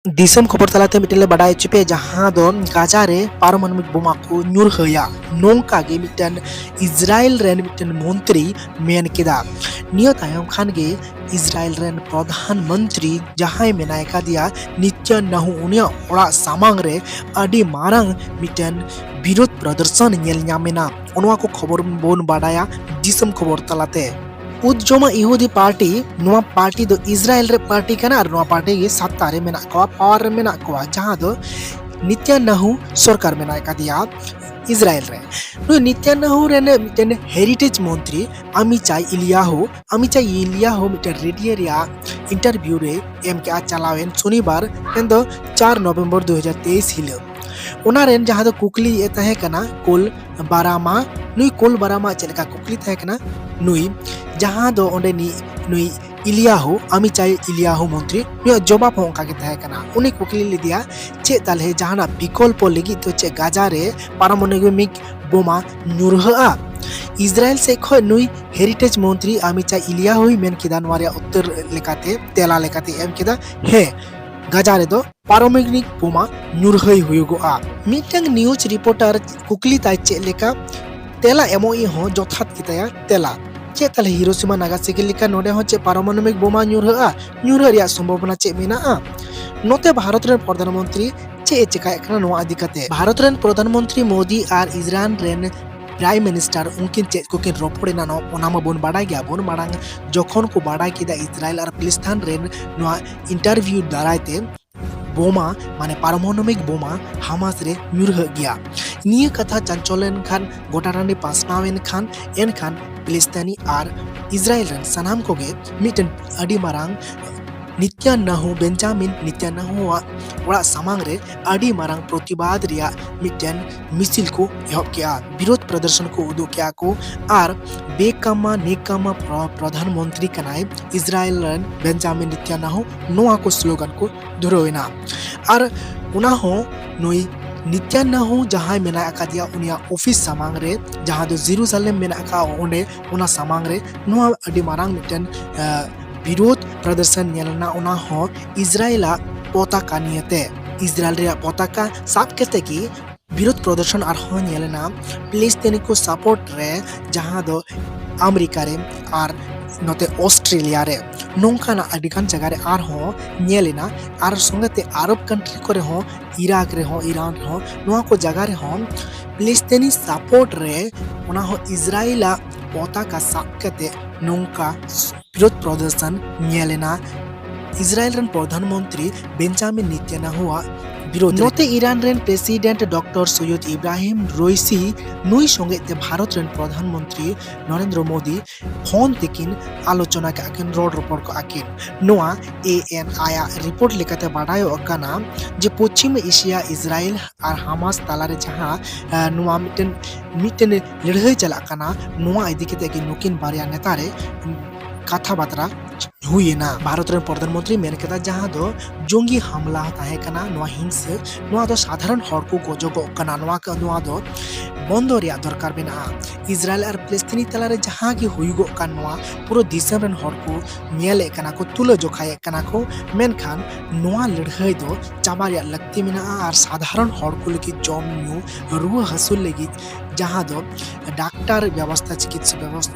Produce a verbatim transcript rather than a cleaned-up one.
ᱫᱤᱥᱚᱢ ᱠᱷᱚᱵᱚᱨ ᱛᱟᱞᱟᱛᱮ ᱢᱤᱫᱴᱮᱱ ᱞᱮ ᱵᱟᱰᱟᱭ ᱦᱚᱪᱚ ᱯᱮᱭᱟ, ᱡᱟᱦᱟᱸ ᱫᱚ ᱜᱟᱡᱟ ᱨᱮ ᱯᱟᱨᱚᱢᱟᱱᱚᱵᱤᱠ ᱵᱳᱢᱟ ᱠᱚ ᱧᱩᱨᱦᱟᱹᱭᱟ, ᱱᱚᱝᱠᱟ ᱜᱮ ᱢᱤᱫᱴᱮᱱ ᱤᱥᱨᱟᱭᱮᱞ ᱨᱮᱱ ᱢᱤᱫᱴᱮᱱ ᱢᱚᱱᱛᱨᱤ ᱢᱮᱱ ᱠᱮᱫᱟ᱾ ᱱᱤᱭᱟᱹ ᱛᱟᱭᱚᱢ ᱠᱷᱟᱱ ᱜᱮ ᱤᱥᱨᱟᱭᱮᱞ ᱨᱮᱱ ᱯᱨᱚᱫᱷᱟᱱ ᱢᱚᱱᱛᱨᱤ ᱡᱟᱦᱟᱸᱭ ᱢᱮᱱᱟᱭ ᱠᱟᱫᱮᱭᱟ ᱱᱤᱛᱭᱟᱱᱟᱦᱩ, ᱩᱱᱤᱭᱟᱜ ᱚᱲᱟᱜ ᱥᱟᱢᱟᱝ ᱨᱮ ᱟᱹᱰᱤ ᱢᱟᱨᱟᱝ ᱢᱤᱫᱴᱮᱱ ᱵᱤᱨᱳᱫᱷ ᱯᱨᱚᱫᱚᱨᱥᱚᱱ ᱧᱮᱞ ᱧᱟᱢ ᱮᱱᱟ᱾ ᱱᱚᱣᱟ ᱠᱚ ᱠᱷᱚᱵᱚᱨ ᱵᱚᱱ ᱵᱟᱰᱟᱭᱟ ᱫᱤᱥᱚᱢ ᱠᱷᱚᱵᱚᱨ ᱛᱟᱞᱟᱛᱮ᱾ ᱩᱫᱡᱚᱢᱟ ᱤᱦᱩᱫᱤ ᱯᱟᱨᱴᱤ, ᱱᱚᱣᱟ ᱯᱟᱨᱴᱤ ᱫᱚ ᱤᱥᱨᱟᱭᱮᱞ ᱨᱮ ᱯᱟᱨᱴᱤ ᱠᱟᱱᱟ ᱟᱨ ᱱᱚᱣᱟ ᱯᱟᱨᱴᱤ ᱜᱮ ᱥᱟᱛᱛᱟ ᱨᱮ ᱢᱮᱱᱟᱜ ᱠᱚᱣᱟ, ᱯᱟᱣᱟᱨ ᱨᱮ ᱢᱮᱱᱟᱜ ᱠᱚᱣᱟ, ᱡᱟᱦᱟᱸ ᱫᱚ ᱱᱤᱛᱭᱟᱱᱟᱦᱩ ᱥᱚᱨᱠᱟᱨ ᱢᱮᱱᱟᱭ ᱠᱟᱫᱮᱭᱟ ᱤᱥᱨᱟᱭᱮᱞ ᱨᱮ᱾ ᱱᱩᱭ ᱱᱤᱛᱭᱟᱱᱟᱦᱩ ᱨᱮᱱ ᱢᱤᱫᱴᱮᱱ ᱦᱮᱨᱤᱴᱮᱡᱽ ᱢᱚᱱᱛᱨᱤ ᱟᱢᱤᱪᱟᱭ ᱤᱞᱤᱭᱟᱦᱩ, ᱟᱢᱤᱪᱟᱭ ᱤᱞᱤᱭᱟᱦᱩ ᱢᱤᱫᱴᱮᱱ ᱨᱮᱰᱤᱭᱳ ᱨᱮᱭᱟᱜ ᱤᱱᱴᱟᱨᱵᱷᱤᱭᱩ ᱨᱮ ᱮᱢ ᱠᱮᱜᱼᱟ ᱪᱟᱞᱟᱣᱮᱱ ᱥᱚᱱᱤᱵᱟᱨ, ᱢᱮᱱᱫᱚ ᱪᱟᱨ ᱱᱚᱵᱷᱮᱢᱵᱚᱨ ᱫᱩ ᱦᱟᱡᱟᱨ ᱛᱮᱭᱤᱥ ᱦᱤᱞᱳᱜ᱾ ᱚᱱᱟ ᱨᱮᱱ ᱡᱟᱦᱟᱸ ᱫᱚ ᱠᱩᱠᱞᱤ ᱮ ᱛᱟᱦᱮᱸ ᱠᱟᱱᱟ ᱠᱳᱞ ᱵᱟᱨᱟᱢᱟ, ᱱᱩᱭ ᱠᱳᱞ ᱵᱟᱨᱟᱢᱟ ᱪᱮᱫ ᱞᱮᱠᱟ ᱠᱩᱠᱞᱤ ᱛᱟᱦᱮᱸ ᱠᱟᱱᱟ, ᱱᱩᱭ ᱡᱟᱦᱟᱸ ᱫᱚ ᱚᱸᱰᱮ ᱱᱤ-, ᱱᱩᱭ ᱤᱞᱤᱭᱟᱦᱩ, ᱟᱢᱤᱪᱟᱭ ᱤᱞᱤᱭᱟᱦᱩ ᱢᱚᱱᱛᱨᱤ, ᱱᱩᱭᱟᱜ ᱡᱚᱵᱟᱵ ᱦᱚᱸ ᱚᱱᱠᱟ ᱜᱮ ᱛᱟᱦᱮᱸ ᱠᱟᱱᱟ᱾ ᱩᱱᱤ ᱠᱩᱠᱞᱤ ᱞᱮᱫᱮᱭᱟ, ᱪᱮᱫ ᱛᱟᱦᱞᱮ ᱡᱟᱦᱟᱱᱟᱜ ᱵᱤᱠᱚᱞᱯᱚ ᱞᱟᱹᱜᱤᱫ ᱫᱚ ᱪᱮᱫ ᱜᱟᱡᱟ ᱨᱮ ᱯᱟᱨᱚᱢᱟᱱᱚᱵᱤᱠ ᱵᱳᱢᱟ ᱧᱩᱨᱦᱟᱹᱜᱼᱟ? ᱤᱥᱨᱟᱭᱮᱞ ᱥᱮᱫ ᱠᱷᱚᱱ ᱱᱩᱭ ᱦᱮᱨᱤᱴᱮᱡᱽ ᱢᱚᱱᱛᱨᱤ ᱟᱢᱤᱪᱟᱭ ᱤᱞᱤᱭᱟᱦᱩᱭ ᱢᱮᱱ ᱠᱮᱫᱟ, ᱱᱚᱣᱟ ᱨᱮᱭᱟᱜ ᱩᱛᱛᱚᱨ ᱞᱮᱠᱟᱛᱮ, ᱛᱮᱞᱟ ᱞᱮᱠᱟᱛᱮ ᱮᱢ ᱠᱮᱫᱟ, ᱦᱮᱸ, ᱜᱟᱡᱟ ᱨᱮᱫᱚ ᱯᱟᱨᱚᱢᱟᱱᱚᱵᱤᱠ ᱵᱳᱢᱟ ᱧᱩᱨᱦᱟᱹᱭ ᱦᱩᱭᱩᱜᱚᱜᱼᱟ᱾ ᱢᱤᱫᱴᱟᱝ ᱱᱤᱭᱩᱡᱽ ᱨᱤᱯᱳᱨᱴᱟᱨ ᱠᱩᱠᱞᱤ ᱛᱟᱭ ᱪᱮᱫ ᱞᱮᱠᱟ, ᱛᱮᱞᱟ ᱮᱢᱚᱜᱤᱡ ᱦᱚᱸ ᱡᱚᱛᱷᱟᱛ ᱜᱮᱛᱟᱭᱟ ᱛᱮᱞᱟ᱾ ᱪᱮᱫ ᱛᱟᱦᱞᱮ ᱦᱤᱨᱳᱥᱤᱢᱟ ᱱᱟᱜᱟᱥᱟᱠᱤ ᱞᱮᱠᱟ ᱱᱚᱰᱮ ᱦᱚᱸ ᱪᱮᱫ ᱯᱟᱨᱚᱢᱟᱱᱚᱵᱤᱠ ᱵᱳᱢᱟ ᱧᱩᱨᱦᱟᱹᱜᱼᱟ? ᱧᱩᱨᱦᱟᱹᱜ ᱨᱮᱭᱟᱜ ᱥᱚᱢᱵᱷᱚᱵᱚᱱᱟ ᱪᱮᱫ ᱢᱮᱱᱟᱜᱼᱟ? ᱱᱚᱛᱮ ᱵᱷᱟᱨᱚᱛ ᱨᱮᱱ ᱯᱨᱚᱫᱷᱟᱱ ᱢᱚᱱᱛᱨᱤ ᱪᱮᱫ ᱮ ᱪᱮᱠᱟᱭᱮᱫ ᱠᱟᱱᱟ ᱱᱚᱣᱟ ᱤᱫᱤ ᱠᱟᱛᱮ? ᱵᱷᱟᱨᱚᱛ ᱨᱮᱱ ᱯᱨᱚᱫᱷᱟᱱ ᱢᱚᱱᱛᱨᱤ ᱢᱳᱫᱤ ᱟᱨ ᱤᱨᱟᱱ ᱨᱮᱱ ᱯᱨᱟᱭᱤᱢ ᱢᱤᱱᱤᱥᱴᱟᱨ ᱩᱱᱠᱤᱱ ᱪᱮᱫ ᱠᱚᱠᱤᱱ ᱨᱚᱯᱚᱲ ᱮᱱᱟ, ᱱᱚ-, ᱚᱱᱟ ᱢᱟᱵᱚᱱ ᱵᱟᱰᱟᱭ ᱜᱮᱭᱟᱵᱚᱱ᱾ ᱢᱟᱲᱟᱝ ᱡᱚᱠᱷᱚᱱ ᱠᱚ ᱵᱟᱰᱟᱭ ᱠᱮᱫᱟ ᱤᱥᱨᱟᱭᱮᱞ ᱟᱨ ᱯᱟᱞᱮᱥᱛᱟᱭᱤᱱ ᱨᱮᱱ ᱱᱚᱣᱟ ᱤᱱᱴᱟᱨᱵᱷᱤᱭᱩ ᱫᱟᱨᱟᱭ ᱛᱮ ᱵᱳᱢᱟ, ᱢᱟᱱᱮ ᱯᱟᱨᱚᱢᱟᱱᱚᱵᱤᱠ ᱵᱳᱢᱟ ᱦᱟᱢᱟᱥ ᱨᱮ ᱧᱩᱨᱦᱟᱹᱜ ᱜᱮᱭᱟ᱾ ᱱᱤᱭᱟᱹ ᱠᱟᱛᱷᱟ ᱪᱟᱧᱪᱚᱞ ᱮᱱ ᱠᱷᱟᱱ, ᱜᱚᱴᱟ ᱴᱟᱺᱰᱤ ᱯᱟᱥᱱᱟᱣ ᱮᱱ ᱠᱷᱟᱱ, ᱮᱱᱠᱷᱟᱱ ᱯᱟᱞᱮᱥᱛᱟᱭᱱᱤ ᱟᱨ ᱤᱥᱨᱟᱭᱮᱞ ᱨᱮᱱ ᱥᱟᱱᱟᱢ ᱠᱚᱜᱮ ᱢᱤᱫᱴᱮᱱ ᱟᱹᱰᱤ ᱢᱟᱨᱟᱝ ᱱᱤᱛᱭᱟᱱᱟᱦᱩ, ᱵᱮᱧᱡᱟᱢᱤᱱ ᱱᱤᱛᱭᱟᱱᱟᱦᱩᱣᱟᱜ ᱚᱲᱟᱜ ᱥᱟᱢᱟᱝ ᱨᱮ ᱟᱹᱰᱤ ᱢᱟᱨᱟᱝ ᱯᱨᱚᱛᱤᱵᱟᱫ ᱨᱮᱭᱟᱜ ᱢᱤᱫᱴᱮᱱ ᱢᱤᱥᱤᱞ ᱠᱚ ᱮᱦᱚᱵ ᱠᱮᱜᱼᱟ, ᱵᱤᱨᱳᱫᱷ ᱯᱨᱚᱫᱚᱨᱥᱚᱱ ᱠᱚ ᱩᱫᱩᱜ ᱠᱮᱜᱼᱟ ᱠᱚ᱾ ᱟᱨ ᱵᱮᱠᱟᱢᱟ ᱱᱮᱠᱟᱢᱟ ᱯᱨᱚ-, ᱯᱨᱚᱫᱷᱟᱱ ᱢᱚᱱᱛᱨᱤ ᱠᱟᱱᱟᱭ ᱤᱥᱨᱟᱭᱮᱞ ᱨᱮᱱ ᱵᱮᱧᱡᱟᱢᱤᱱ ᱱᱤᱛᱭᱟᱱᱟᱦᱩ, ᱱᱚᱣᱟ ᱠᱚ ᱥᱞᱳᱜᱟᱱ ᱠᱚ ᱫᱷᱩᱨᱟᱹᱣ ᱮᱱᱟ᱾ ᱟᱨ ᱚᱱᱟ ᱦᱚᱸ ᱱᱩᱭ ᱱᱤᱛᱭᱟᱱᱟᱦᱩ ᱡᱟᱦᱟᱸᱭ ᱢᱮᱱᱟᱭ ᱟᱠᱟᱫᱮᱭᱟ ᱩᱱᱤᱭᱟᱜ ᱚᱯᱷᱤᱥ ᱥᱟᱢᱟᱝ ᱨᱮ, ᱡᱟᱦᱟᱸ ᱫᱚ ᱡᱮᱨᱩᱥᱟᱞᱮᱢ ᱢᱮᱱᱟᱜ ᱟᱠᱟᱫ ᱚᱸᱰᱮ, ᱚᱱᱟ ᱥᱟᱢᱟᱝ ᱨᱮ ᱱᱚᱣᱟ ᱟᱹᱰᱤ ᱢᱟᱨᱟᱝ ᱢᱤᱫᱴᱮᱱ, ᱟᱸ, ᱵᱤᱨᱳᱫᱷ ᱯᱨᱚᱫᱚᱨᱥᱚᱱ ᱧᱮᱞ ᱮᱱᱟ᱾ ᱚᱱᱟ ᱦᱚᱸ ᱤᱥᱨᱟᱭᱮᱞᱟᱜ ᱯᱚᱛᱟᱠᱟ ᱱᱤᱭᱮᱛᱮ᱾ ᱤᱥᱨᱟᱭᱮᱞ ᱨᱮᱭᱟᱜ ᱯᱚᱛᱟᱠᱟ ᱥᱟᱵ ᱠᱟᱛᱮ ᱜᱮ ᱵᱤᱨᱳᱫᱷ ᱯᱨᱚᱫᱚᱨᱥᱚᱱ ᱟᱨᱦᱚᱸ ᱧᱮᱞ ᱮᱱᱟ ᱯᱞᱮᱥᱛᱤᱱᱤ ᱠᱚ ᱥᱟᱯᱳᱨᱴ ᱨᱮ, ᱡᱟᱦᱟᱸ ᱫᱚ ᱟᱢᱮᱨᱤᱠᱟ ᱨᱮ ᱟᱨ ᱱᱚᱛᱮ ᱚᱥᱴᱨᱮᱞᱤᱭᱟ ᱨᱮ᱾ ᱱᱚᱝᱠᱟᱱᱟᱜ ᱟᱹᱰᱤᱜᱟᱱ ᱡᱟᱭᱜᱟ ᱨᱮ ᱟᱨᱦᱚᱸ ᱧᱮᱞ ᱮᱱᱟ᱾ ᱟᱨ ᱥᱚᱸᱜᱮᱛᱮ ᱟᱨᱚᱵ ᱠᱟᱱᱴᱨᱤ ᱠᱚᱨᱮ ᱦᱚᱸ, ᱤᱨᱟᱠ ᱨᱮᱦᱚᱸ, ᱤᱨᱟᱱ ᱨᱮᱦᱚᱸ, ᱱᱚᱣᱟ ᱠᱚ ᱡᱟᱭᱜᱟ ᱨᱮᱦᱚᱸ ᱯᱞᱮᱥᱛᱤᱱᱤ ᱥᱟᱯᱳᱨᱴ ᱨᱮ, ᱚᱱᱟ ᱦᱚᱸ ᱤᱥᱨᱟᱭᱮᱞᱟᱜ ᱯᱚᱛᱟᱠᱟ ᱥᱟᱵ ᱠᱟᱛᱮ ᱱᱚᱝᱠᱟ ᱵᱤᱨᱳᱫᱷ ᱯᱨᱚᱫᱚᱨᱥᱚᱱ ᱧᱮᱞ ᱮᱱᱟ ᱤᱥᱨᱟᱭᱮᱞ ᱨᱮᱱ ᱯᱨᱚᱫᱷᱟᱱ ᱢᱚᱱᱛᱨᱤ ᱵᱮᱧᱡᱟᱢᱤᱱ ᱱᱮᱛᱟᱱᱭᱟᱦᱩᱣᱟᱜ ᱵᱤᱨᱳᱫᱷ ᱨᱮ᱾ ᱱᱚᱛᱮ ᱤᱨᱟᱱ ᱨᱮᱱ ᱯᱨᱮᱥᱤᱰᱮᱱᱴ ᱰᱚᱠᱴᱚᱨ ᱥᱚᱭᱭᱚᱫ ᱤᱵᱨᱟᱦᱤᱢ ᱨᱚᱭᱥᱤ ᱱᱩᱭ ᱥᱚᱸᱜᱮ ᱛᱮ ᱵᱷᱟᱨᱚᱛ ᱨᱮᱱ ᱯᱨᱚᱫᱷᱟᱱ ᱢᱚᱱᱛᱨᱤ ᱱᱚᱨᱮᱱᱫᱨᱚ ᱢᱳᱫᱤ ᱯᱷᱳᱱ ᱛᱮᱠᱤᱱ ᱟᱞᱳᱪᱚᱱᱟ ᱠᱟᱜ ᱠᱤᱱ, ᱨᱚᱲ ᱨᱚᱯᱚᱲ ᱠᱚᱜᱼᱟ ᱠᱤᱱ᱾ ᱱᱚᱣᱟ ᱮ ᱮᱱ ᱟᱭ ᱟᱜ ᱨᱤᱯᱳᱨᱴ ᱞᱮᱠᱟᱛᱮ ᱵᱟᱰᱟᱭᱚᱜ ᱠᱟᱱᱟ ᱡᱮ ᱯᱚᱪᱷᱤᱢ ᱮᱥᱤᱭᱟ ᱤᱥᱨᱟᱭᱮᱞ ᱟᱨ ᱦᱟᱢᱟᱥ ᱛᱟᱞᱟᱨᱮ ᱡᱟᱦᱟᱸ, ᱟᱸ, ᱱᱚᱣᱟ ᱢᱤᱫᱴᱮᱱ, ᱢᱤᱫᱴᱮᱱ ᱞᱟᱹᱲᱦᱟᱹᱭ ᱪᱟᱞᱟᱜ ᱠᱟᱱᱟ, ᱱᱚᱣᱟ ᱤᱫᱤ ᱠᱟᱛᱮ ᱜᱮ ᱱᱩᱠᱤᱱ ᱵᱟᱨᱭᱟ ᱱᱮᱛᱟ ᱨᱮ ᱠᱟᱛᱷᱟ ᱵᱟᱛᱨᱟ ᱦᱩᱭ ᱮᱱᱟ᱾ ᱵᱷᱟᱨᱚᱛ ᱨᱮᱱ ᱯᱨᱚᱫᱷᱟᱱ ᱢᱚᱱᱛᱨᱤ ᱢᱮᱱ ᱠᱮᱫᱟ, ᱡᱟᱦᱟᱸ ᱫᱚ ᱡᱚᱝᱜᱤ ᱦᱟᱢᱞᱟ ᱛᱟᱦᱮᱸ ᱠᱟᱱᱟ, ᱱᱚᱣᱟ ᱦᱤᱝᱥᱟᱹ, ᱱᱚᱣᱟ ᱫᱚ ᱥᱟᱫᱷᱟᱨᱚᱱ ᱦᱚᱲ ᱠᱚ ᱜᱚᱡᱚᱜᱚᱜ ᱠᱟᱱᱟ, ᱱᱚᱣᱟ ᱠᱚ, ᱱᱚᱣᱟ ᱫᱚ ᱵᱚᱱᱫᱚ ᱨᱮᱭᱟᱜ ᱫᱚᱨᱠᱟᱨ ᱢᱮᱱᱟᱜᱼᱟ᱾ ᱤᱥᱨᱟᱭᱮᱞ ᱟᱨ ᱯᱞᱮᱥᱛᱤᱱᱤ ᱛᱟᱞᱟᱨᱮ ᱡᱟᱦᱟᱸ ᱜᱮ ᱦᱩᱭᱩᱜᱚᱜ ᱠᱟᱱ, ᱱᱚᱣᱟ ᱯᱩᱨᱟᱹ ᱫᱤᱥᱚᱢ ᱨᱮᱱ ᱦᱚᱲ ᱠᱚ ᱧᱮᱞᱮᱫ ᱠᱟᱱᱟ ᱠᱚ, ᱛᱩᱞᱟᱹ ᱡᱚᱠᱷᱟᱭᱮᱫ ᱠᱟᱱᱟ ᱠᱚ᱾ ᱢᱮᱱᱠᱷᱟᱱ ᱱᱚᱣᱟ ᱞᱟᱹᱲᱦᱟᱹᱭ ᱫᱚ ᱪᱟᱵᱟ ᱨᱮᱭᱟᱜ ᱞᱟᱹᱠᱛᱤ ᱢᱮᱱᱟᱜᱼᱟ ᱟᱨ ᱥᱟᱫᱷᱟᱨᱚᱱ ᱦᱚᱲ ᱠᱚ ᱞᱟᱹᱜᱤᱫ ᱡᱚᱢ ᱧᱩ, ᱨᱩᱣᱟᱹ ᱦᱟᱹᱥᱩ ᱞᱟᱹᱜᱤᱫ ᱡᱟᱦᱟᱸ ᱫᱚ ᱰᱟᱠᱛᱟᱨ ᱵᱮᱵᱚᱥᱛᱷᱟ, ᱪᱤᱠᱤᱛᱥᱟ ᱵᱮᱵᱚᱥᱛᱷᱟ,